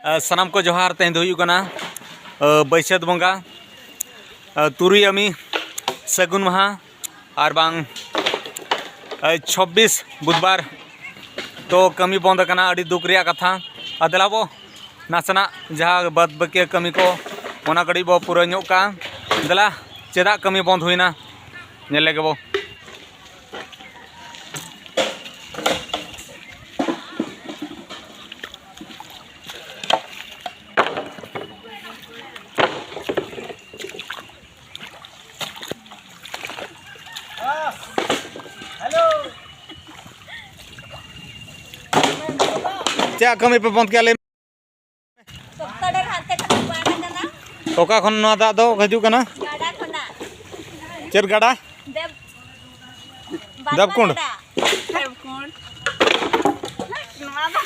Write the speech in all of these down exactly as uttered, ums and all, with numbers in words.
ᱥᱟᱱᱟᱢ ᱠᱚ ᱡᱚᱦᱟᱨ᱾ ᱛᱮᱦᱮᱧ ᱫᱚ ᱦᱩᱭᱩᱜ ᱠᱟᱱᱟ ᱵᱟᱹᱭᱥᱟᱹᱛ ᱵᱚᱸᱜᱟ, ᱛᱩᱨᱩᱭ ᱟᱹᱢᱤ, ᱥᱟᱹᱜᱩᱱ ᱢᱟᱦᱟ, ᱟᱨ ᱵᱟᱝ ᱪᱷᱚᱵᱵᱤᱥ ᱵᱩᱫᱷᱵᱟᱨ᱾ ᱛᱚ ᱠᱟᱹᱢᱤ ᱵᱚᱱᱫ ᱟᱠᱟᱱᱟ, ᱟᱹᱰᱤ ᱫᱩᱠ ᱨᱮᱭᱟᱜ ᱠᱟᱛᱷᱟ᱾ ᱟᱨ ᱫᱮᱞᱟ ᱵᱚ ᱱᱟᱥᱮᱱᱟᱜ ᱡᱟᱦᱟᱸ ᱵᱟᱫ ᱵᱟᱹᱠᱤᱭᱟᱹ ᱠᱟᱹᱢᱤ ᱠᱚ, ᱚᱱᱟ ᱠᱟᱹᱴᱤᱡ ᱵᱚ ᱯᱩᱨᱟᱹ ᱧᱚᱜ ᱠᱟᱜᱼᱟ᱾ ᱫᱮᱞᱟ, ᱪᱮᱫᱟᱜ ᱠᱟᱹᱢᱤ ᱵᱚᱱᱫ ᱦᱩᱭᱱᱟ, ᱧᱮᱞ ᱞᱮᱜᱮ ᱵᱚ᱾ ᱪᱮᱫ ᱠᱟᱹᱢᱤ ᱯᱮ ᱵᱚᱱᱫ ᱠᱮᱜᱼᱟ, ᱞᱟᱹᱭ ᱢᱮ? ᱥᱚᱠᱛᱚ ᱰᱷᱮᱨ ᱦᱟᱱᱛᱮ ᱠᱷᱚᱱ ᱵᱟᱱ ᱟᱠᱟᱱᱟ᱾ ᱚᱠᱟ ᱠᱷᱚᱱ ᱱᱚᱣᱟ ᱫᱟᱜ ᱫᱚ ᱦᱤᱡᱩᱜ ᱠᱟᱱᱟ? ᱜᱟᱰᱟ ᱠᱷᱚᱱᱟᱜ᱾ ᱪᱮᱫ ᱜᱟᱰᱟ? ᱫᱮᱵ-, ᱫᱮᱵᱠᱩᱸᱰ? ᱵᱟᱛᱟ ᱜᱟᱰᱟ᱾ ᱫᱮᱵᱠᱩᱸᱰ᱾ ᱱᱚᱣᱟ ᱫᱚ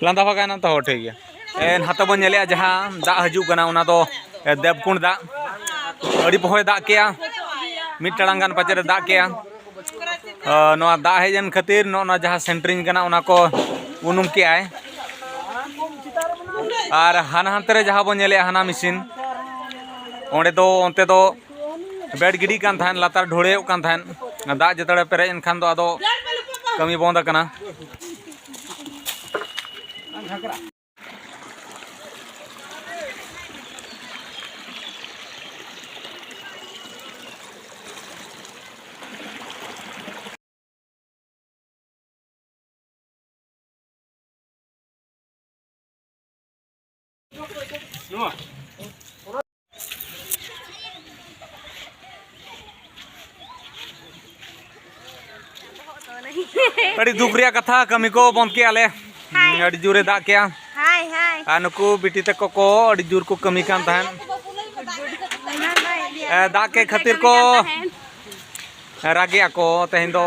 ᱞᱟᱸᱫᱟ ᱵᱷᱟᱜᱟᱭ ᱱᱟᱢ ᱛᱚ, ᱦᱚᱸ, ᱴᱷᱤᱠ ᱜᱮᱭᱟ᱾ ᱮ, ᱱᱟᱛᱮ ᱵᱚᱱ ᱧᱮᱞᱮᱜᱼᱟ, ᱡᱟᱦᱟᱸ ᱫᱟᱜ ᱦᱤᱡᱩᱜ ᱠᱟᱱᱟ, ᱚᱱᱟ ᱫᱚ, ᱮ, ᱫᱮᱵᱠᱩᱸᱰ ᱫᱟᱜ᱾ ᱟᱹᱰᱤ ᱯᱚᱦᱚᱭ ᱫᱟᱜ ᱠᱮᱜᱼᱟ, ᱢᱤᱫ ᱴᱟᱲᱟᱝ ᱜᱟᱱ ᱯᱟᱪᱮᱫ ᱮ ᱫᱟᱜ ᱠᱮᱜᱼᱟ᱾ ᱮ, ᱱᱚᱣᱟ ᱫᱟᱜ ᱦᱮᱡ ᱮᱱ ᱠᱷᱟᱹᱛᱤᱨ ᱱᱚᱜᱼᱚ ᱱᱚᱣᱟ ᱡᱟᱦᱟᱸ ᱥᱮᱱᱴᱨᱤᱝ ᱠᱟᱱᱟ, ᱚᱱᱟ ᱠᱚ ᱩᱱᱩᱢ ᱠᱮᱜᱼᱟᱭ᱾ ᱟᱨ ᱦᱟᱱᱟ ᱦᱟᱱᱛᱮ ᱨᱮ ᱡᱟᱦᱟᱸ ᱵᱚᱱ ᱧᱮᱞᱮᱜᱼᱟ, ᱦᱟᱱᱟ ᱢᱮᱥᱤᱱ, ᱚᱸᱰᱮ ᱫᱚ, ᱚᱱᱛᱮ ᱫᱚ ᱵᱮᱰ ᱜᱤᱰᱤᱜ ᱠᱟᱱ ᱛᱟᱦᱮᱸᱫ, ᱞᱟᱛᱟᱨ ᱰᱷᱩᱲᱟᱹᱭᱚᱜ ᱠᱟᱱ ᱛᱟᱦᱮᱸᱫ᱾ ᱫᱟᱜ ᱡᱮᱛᱮ ᱯᱮᱨᱮᱡ ᱮᱱ ᱠᱷᱟᱱ ᱫᱚ ᱟᱫᱚ ᱠᱟᱹᱢᱤ ᱵᱚᱱᱫ ᱟᱠᱟᱱᱟ᱾ ᱟᱹᱰᱤ ᱫᱩᱠ ᱨᱮᱭᱟᱜ ᱠᱟᱛᱷᱟ, ᱠᱟᱹᱢᱤ ᱠᱚ ᱵᱚᱱᱫ ᱠᱮᱜᱼᱟ ᱞᱮ᱾ ᱦᱟᱭ᱾ ᱟᱹᱰᱤ ᱡᱳᱨᱮ ᱫᱟᱜ ᱠᱮᱜᱼᱟ᱾ ᱦᱟᱭ, ᱦᱟᱭ᱾ ᱟᱨ ᱱᱩᱠᱩ ᱵᱤᱴᱤ ᱛᱟᱠᱚ ᱠᱚ ᱟᱹᱰᱤ ᱡᱳᱨ ᱠᱚ ᱠᱟᱹᱢᱤ ᱠᱟᱱ ᱛᱟᱦᱮᱸᱫ᱾ ᱚᱱᱟ ᱫᱚ ᱤᱭᱟᱹ, ᱮ, ᱫᱟᱜ ᱠᱮᱫ ᱠᱷᱟᱹᱛᱤᱨ ᱠᱟᱹᱢᱤ ᱠᱚ ᱠᱟᱱ ᱛᱟᱦᱮᱸᱫ᱾ ᱨᱟᱜᱮᱜᱼᱟ ᱠᱚ᱾ ᱛᱮᱦᱮᱧ ᱫᱚ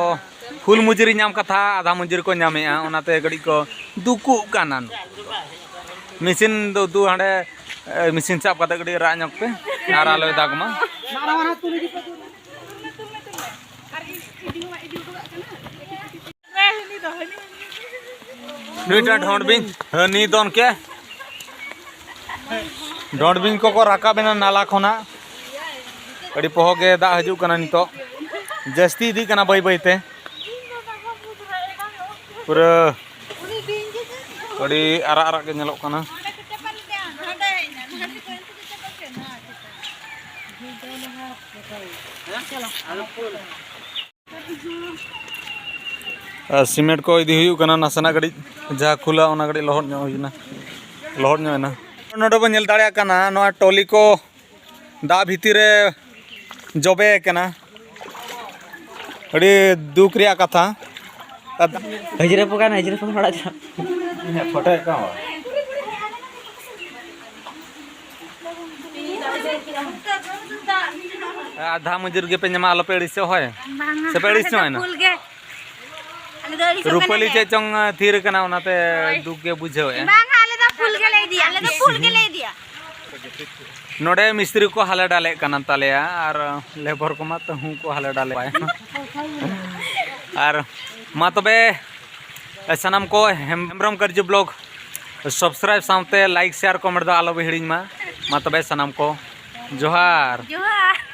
ᱯᱷᱩᱞ ᱢᱚᱡᱩᱨᱤ ᱧᱟᱢ ᱠᱟᱛᱷᱟ, ᱟᱫᱷᱟ ᱢᱚᱡᱩᱨᱤ ᱠᱚ ᱧᱟᱢᱮᱜᱼᱟ, ᱚᱱᱟᱛᱮ ᱠᱟᱹᱴᱤᱡ ᱠᱚ ᱫᱩᱠᱩᱜ ᱠᱟᱱᱟ᱾ ᱢᱮᱥᱤᱱ ᱫᱚ ᱩᱫᱩᱜ ᱦᱟᱸᱰᱮ, ᱮ, ᱢᱮᱥᱤᱱ ᱥᱟᱵ ᱠᱟᱛᱮ ᱠᱟᱹᱴᱤᱡ ᱨᱟᱜ ᱧᱚᱜ ᱯᱮ, ᱟᱨ ᱟᱞᱚᱭ ᱫᱟᱜᱽ ᱢᱟ᱾ ᱱᱩᱭᱴᱟᱜ ᱰᱷᱚᱸᱰ ᱵᱤᱧ, ᱦᱟᱹᱱᱤ ᱫᱚᱱ ᱠᱮ᱾ ᱰᱷᱚᱸᱰ ᱵᱤᱧ ᱠᱚᱠᱚ ᱨᱟᱠᱟᱵ ᱮᱱᱟ ᱱᱟᱞᱟ ᱠᱷᱚᱱᱟᱜ᱾ ᱟᱹᱰᱤ ᱯᱚᱦᱚ ᱜᱮ ᱫᱟᱜ ᱦᱤᱡᱩᱜ ᱠᱟᱱᱟ ᱱᱤᱛᱚᱜ᱾ ᱡᱟᱹᱥᱛᱤ ᱤᱫᱤᱜ ᱠᱟᱱᱟ ᱵᱟᱹᱭ ᱵᱟᱹᱭ ᱛᱮ᱾ ᱯᱩᱨᱟᱹ ᱟᱹᱰᱤ ᱟᱨᱟᱜ ᱟᱨᱟᱜ ᱜᱮ ᱧᱮᱞᱚᱜ ᱠᱟᱱᱟ᱾ ᱟᱨ ᱥᱤᱢᱮᱱᱴ ᱠᱚ ᱤᱫᱤ ᱦᱩᱭᱩᱜ ᱠᱟᱱᱟ, ᱱᱟᱥᱮᱱᱟᱜ ᱠᱟᱹᱴᱤᱡ ᱡᱟᱦᱟᱸ ᱠᱷᱩᱞᱟ, ᱚᱱᱟ ᱠᱟᱹᱴᱤᱡ ᱞᱚᱦᱚᱫ ᱧᱚᱜ ᱦᱩᱭᱱᱟ, ᱞᱚᱦᱚᱫ ᱧᱚᱜ ᱮᱱᱟ᱾ ᱱᱚᱰᱮ ᱵᱚᱱ ᱧᱮᱞ ᱫᱟᱲᱮᱭᱟᱜ ᱠᱟᱱᱟ, ᱱᱚᱣᱟ ᱴᱚᱞᱤ ᱠᱚ ᱫᱟᱜ ᱵᱷᱤᱛᱤᱨ ᱨᱮ ᱡᱚᱵᱮ ᱟᱠᱟᱱᱟ᱾ ᱟᱹᱰᱤ ᱫᱩᱠ ᱨᱮᱭᱟᱜ ᱠᱟᱛᱷᱟ᱾ ᱦᱟᱹᱡᱨᱟᱹ ᱯᱚᱠᱟᱭᱱᱟ, ᱦᱟᱹᱡᱨᱟᱹ ᱯᱚᱠᱟᱭᱱᱟ ᱚᱲᱟᱜ ᱪᱟᱞᱟᱜ᱾ ᱯᱷᱳᱴᱳ ᱠᱚ᱾ ᱟᱫᱷᱟ ᱢᱚᱡᱩᱨ ᱜᱮᱯᱮ ᱧᱟᱢᱟ, ᱟᱞᱚᱯᱮ ᱟᱹᱲᱤᱥᱚᱜ ᱦᱳᱭ᱾ ᱵᱟᱝᱟ, ᱥᱮᱯᱮ ᱟᱹᱲᱤᱥ ᱟᱞᱮ ᱫᱚ ᱧᱚᱜ ᱮᱱᱟ? ᱯᱷᱩᱞ ᱜᱮ᱾ ᱟᱞᱮ ᱫᱚ ᱟᱹᱲᱤᱥᱚᱜ ᱨᱩᱯᱟᱹᱞᱤ ᱠᱟᱱᱟᱞᱮ᱾ ᱪᱮᱫ ᱪᱚᱝ ᱛᱷᱤᱨ ᱟᱠᱟᱱᱟ, ᱚᱱᱟᱛᱮ ᱦᱳᱭ᱾ ᱫᱩᱠ ᱜᱮ ᱵᱩᱡᱷᱟᱹᱣᱮᱫᱼᱟ᱾ ᱵᱟᱝᱟ, ᱟᱞᱮ ᱫᱚ ᱯᱷᱩᱞ ᱜᱮᱞᱮ ᱤᱫᱤᱭᱟ, ᱟᱞᱮ ᱫᱚ ᱯᱷᱩᱞ ᱜᱮᱞᱮ ᱤᱫᱤᱭᱟ᱾ ᱱᱚᱰᱮ ᱢᱤᱥᱛᱨᱤ ᱠᱚ ᱦᱟᱞᱮ ᱰᱟᱞᱮᱜ ᱠᱟᱱᱟ ᱛᱟᱞᱮᱭᱟ, ᱟᱨ ᱞᱮᱵᱚᱨ ᱠᱚᱢᱟ ᱛᱟᱹᱦᱩ ᱠᱚ ᱦᱟᱞᱮ ᱰᱟᱞᱮᱜ ᱠᱟᱱᱟ᱾ ᱟᱨ ᱢᱟ ᱛᱚᱵᱮ ᱥᱟᱱᱟᱢ ᱠᱚ ᱦᱮᱢ-, ᱦᱮᱢᱵᱨᱚᱢ ᱠᱟᱹᱨᱡᱩ ᱵᱞᱚᱜ subscribe ᱥᱟᱶᱛᱮ like, share, comment ᱫᱚ ᱟᱞᱚ ᱵᱚ ᱦᱤᱲᱤᱧ ᱢᱟ᱾ ᱢᱟ ᱛᱚᱵᱮ ᱥᱟᱱᱟᱢ ᱠᱚ ᱡᱚᱦᱟᱨ᱾ ᱡᱚᱦᱟᱨ᱾